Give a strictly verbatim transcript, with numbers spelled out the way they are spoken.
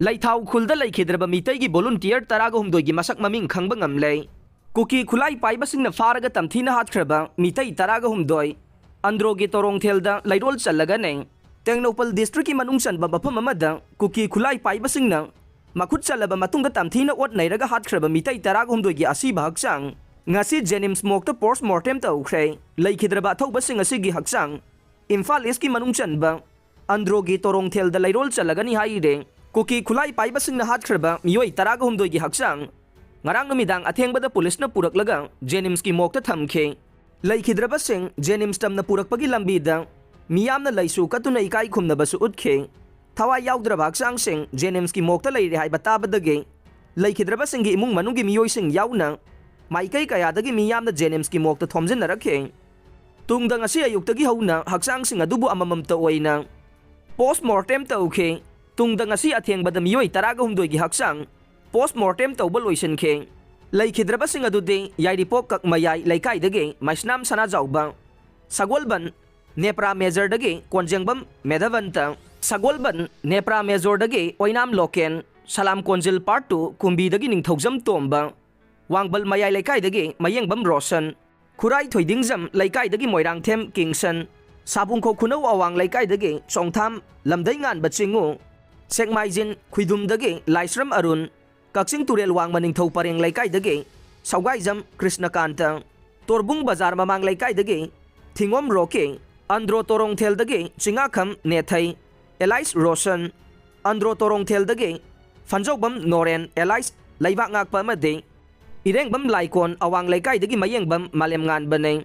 ꯂꯩꯊꯥꯎ ꯈꯨꯜꯗ ꯂꯩꯈꯤꯗ꯭ꯔꯕ ꯃꯤꯇꯩꯒꯤ volunteer ꯇꯔꯥꯒ ꯍꯨꯝꯗꯣꯏꯒꯤ ꯃꯁꯛ ꯃꯃꯤꯡ ꯈꯪꯕ ꯉꯝꯂꯦ꯫ ꯀꯨꯀꯤ ꯈꯨꯠꯂꯥꯏ ꯄꯥꯏꯕꯁꯤꯡꯅ ꯐꯥꯔꯒ ꯇꯝꯊꯤꯅ ꯍꯥꯠꯈ꯭ꯔꯕ ꯃꯤꯇꯩ ꯇꯔꯥꯒ ꯍꯨꯝꯗꯣꯏ꯫ ꯑꯟꯗ꯭ꯔꯣꯒꯤ ꯇꯣꯔꯣꯡꯊꯦꯜꯗ ꯂꯩꯔꯣꯜ ꯆꯜꯂꯒꯅꯦ꯫ ꯇꯦꯡꯅꯧꯄꯜ district ꯀꯤ ꯃꯅꯨꯡ ꯆꯟꯕ ꯃꯐꯝ ꯑꯃꯗ ꯀꯨꯀꯤ ꯈꯨꯠꯂꯥꯏ ꯄꯥꯏꯕꯁꯤꯡꯅ ꯃꯈꯨꯠ ꯆꯜꯂꯕ ꯃꯇꯨꯡꯗ ꯇꯝꯊꯤꯅ ꯑꯣꯠ ꯅꯩꯔꯒ ꯍꯥꯠꯈ꯭ꯔꯕ ꯃꯤꯇꯩ ꯇꯔꯥꯒ ꯍꯨꯝꯗꯣꯏꯒꯤ ꯑꯁꯤꯕ ꯍꯛꯆꯥꯡ ꯉꯁꯤ JNIMS ꯃꯣꯔꯒꯇ post mortem ꯇꯧꯈ꯭ꯔꯦ꯫ ꯂꯩꯈꯤꯗ꯭ꯔꯕ ꯑꯊꯧꯕꯁꯤꯡ ꯑꯁꯤꯒꯤ ꯍꯛꯆꯥꯡ ꯏꯝꯐꯥꯜ East ꯀꯤ ꯃꯅꯨꯡ ꯆꯟꯕ ꯑꯟꯗ꯭ꯔꯣꯒꯤ ꯇꯣꯔꯣꯡꯊꯦꯜꯗ ꯂꯩꯔꯣꯜ ꯆꯜꯂꯒꯅꯤ ꯍꯥꯏꯔꯦ꯫ ꯀꯨꯀꯤ ꯈꯨꯠꯂꯥꯏ ꯄꯥꯏꯕꯁꯤꯡꯅ ꯍꯥꯠꯈ꯭ꯔꯕ ꯃꯤꯑꯣꯏ ꯇꯔꯥꯒ ꯍꯨꯝꯗꯣꯏꯒꯤ ꯍꯛꯆꯥꯡ ꯉꯔꯥꯡ ꯅꯨꯃꯤꯗꯥꯡ ꯑꯊꯦꯡꯕꯗ ꯄꯨꯂꯤꯁꯅ ꯄꯨꯔꯛꯂꯒ JNIMS ꯀꯤ ꯃꯣꯔꯒꯇ ꯊꯝꯈꯤ꯫ ꯂꯩꯈꯤꯗ꯭ꯔꯕꯁꯤꯡ JNIMS ꯇꯝꯅ ꯄꯨꯔꯛꯄꯒꯤ ꯂꯝꯕꯤꯗ ꯃꯤꯌꯥꯝꯅ ꯂꯩꯁꯨ ꯀꯠꯇꯨꯅ ꯏꯀꯥꯏ ꯈꯨꯝꯅꯕꯁꯨ ꯎꯠꯈꯤ꯫ ꯊꯋꯥꯏ ꯌꯥꯎꯗ꯭ꯔꯕ ꯍꯛꯆꯥꯡꯁꯤꯡ JNIMS ꯀꯤ ꯃꯣꯔꯒꯇ ꯂꯩꯔꯦ ꯍꯥꯏꯕ ꯇꯥꯕꯗꯒꯤ ꯂꯩꯈꯤꯗ꯭ꯔꯕꯁꯤꯡꯒꯤ ꯏꯃꯨꯡ ꯃꯅꯨꯡꯒꯤ ꯃꯤꯑꯣꯏꯁꯤꯡ ꯌꯥꯎꯅ ꯃꯥꯏꯀꯩ ꯀꯌꯥꯗꯒꯤ ꯃꯤꯌꯥꯝꯅ JNIMS ꯀꯤ ꯃꯣꯔꯒꯇ ꯊꯣꯝꯖꯤꯟꯅꯔꯛꯈꯤ꯫ ꯇꯨꯡꯗ ꯉꯁꯤ ꯑꯌꯨꯛꯇꯒꯤ ꯍꯧꯅ ꯍꯛꯆꯥꯡꯁꯤꯡ ꯑꯗꯨꯕꯨ ꯑꯃꯃꯝꯇ ꯑꯣꯏꯅ post mortem ꯇꯧꯈꯤ꯫ ꯇꯨꯡꯗ ꯉꯁꯤ ꯑꯊꯦꯡꯕꯗ ꯃꯤꯑꯣꯏ ꯇꯔꯥꯒ ꯍꯨꯝꯗꯣꯏꯒꯤ ꯍꯛꯆꯥꯡ post mortem ꯇꯧꯕ ꯂꯣꯏꯁꯤꯟꯈꯤ꯫ ꯂꯩꯈꯤꯗ꯭ꯔꯕꯁꯤꯡ ꯑꯗꯨꯗꯤ ꯌꯥꯏꯔꯤꯄꯣꯛ ꯀꯛꯃꯌꯥꯏ ꯂꯩꯀꯥꯏꯗꯒꯤ ꯃꯩꯁꯅꯥꯝ ꯁꯅꯥꯖꯥꯎꯕ, ꯁꯒꯣꯜꯕꯟ ꯅꯦꯄ꯭ꯔꯥ ꯃꯦꯖꯔꯗꯒꯤ ꯀꯣꯟꯖꯦꯡꯕꯝ ꯃꯦꯙꯕꯟꯇ, ꯁꯒꯣꯜꯕꯟ ꯅꯦꯄ꯭ꯔꯥ ꯃꯦꯖꯣꯔꯗꯒꯤ ꯑꯣꯏꯅꯥꯝ ꯂꯣꯀꯦꯟ, ꯁꯂꯥꯝ ꯀꯣꯟꯖꯤꯜ part two ꯀꯨꯝꯕꯤꯗꯒꯤ ꯅꯤꯡꯊꯧꯖꯝ ꯇꯣꯝꯕ, ꯋꯥꯡꯕꯜ ꯃꯌꯥꯏ ꯂꯩꯀꯥꯏꯗꯒꯤ ꯃꯌꯦꯡꯕꯝ ꯔꯣꯁꯟ, ꯈꯨꯔꯥꯏ ꯊꯣꯏꯗꯤꯡꯖꯝ ꯂꯩꯀꯥꯏꯗꯒꯤ ꯃꯣꯏꯔꯥꯡꯊꯦꯝ ꯀꯤꯡꯁꯟ, ꯁꯥꯕꯨꯡꯈꯣꯛ ꯈꯨꯅꯧ ꯑꯋꯥꯡ ꯂꯩꯀꯥꯏꯗꯒꯤ ꯆꯣꯡꯊꯥꯝ ꯂꯝꯗꯩꯉꯥꯟꯕ ꯆꯤꯡꯉꯨ, ꯁꯦꯛꯃꯥꯏꯖꯤꯟ ꯈꯨꯏꯗꯨꯝꯗꯒꯤ ꯂꯥꯏꯁ꯭ꯔꯝ ꯑꯔꯨꯟ, ꯀꯛꯆꯤꯡ ꯇꯨꯔꯦꯜ ꯋꯥꯡꯃ ꯅꯤꯡꯊꯧ ꯄꯔꯦꯡ ꯂꯩꯀꯥꯏꯗꯒꯤ ꯁꯧꯒꯥꯏꯖꯝ ꯀ꯭ꯔꯤꯁꯅꯀꯥꯟꯇ, ꯇꯣꯔꯕꯨꯡ ꯕꯖꯥꯔ ꯃꯃꯥꯡ ꯂꯩꯀꯥꯏꯗꯒꯤ ꯊꯤꯉꯣꯝ ꯔꯣꯀꯤ, ꯑꯟꯗ꯭ꯔꯣ ꯇꯣꯔꯣꯡꯊꯦꯜꯗꯒꯤ ꯆꯤꯉꯥꯈꯝ ꯅꯦꯊꯩ ꯑꯦꯂꯥꯏꯁ ꯔꯣꯁꯟ, ꯑꯟꯗ꯭ꯔꯣ ꯇꯣꯔꯣꯡꯊꯦꯜꯗꯒꯤ ꯐꯟꯖꯧꯕꯝ ꯅꯣꯔꯦꯟ ꯑꯦꯂꯥꯏꯁ ꯂꯩꯕꯥꯛ ꯉꯥꯛꯄ ꯑꯃꯗꯤ ꯏꯔꯦꯡꯕꯝ ꯂꯥꯏꯀꯣꯟ ꯑꯋꯥꯡ ꯂꯩꯀꯥꯏꯗꯒꯤ ꯃꯌꯦꯡꯕꯝ ꯃꯥꯂꯦꯝꯉꯥꯟꯕꯅꯤ꯫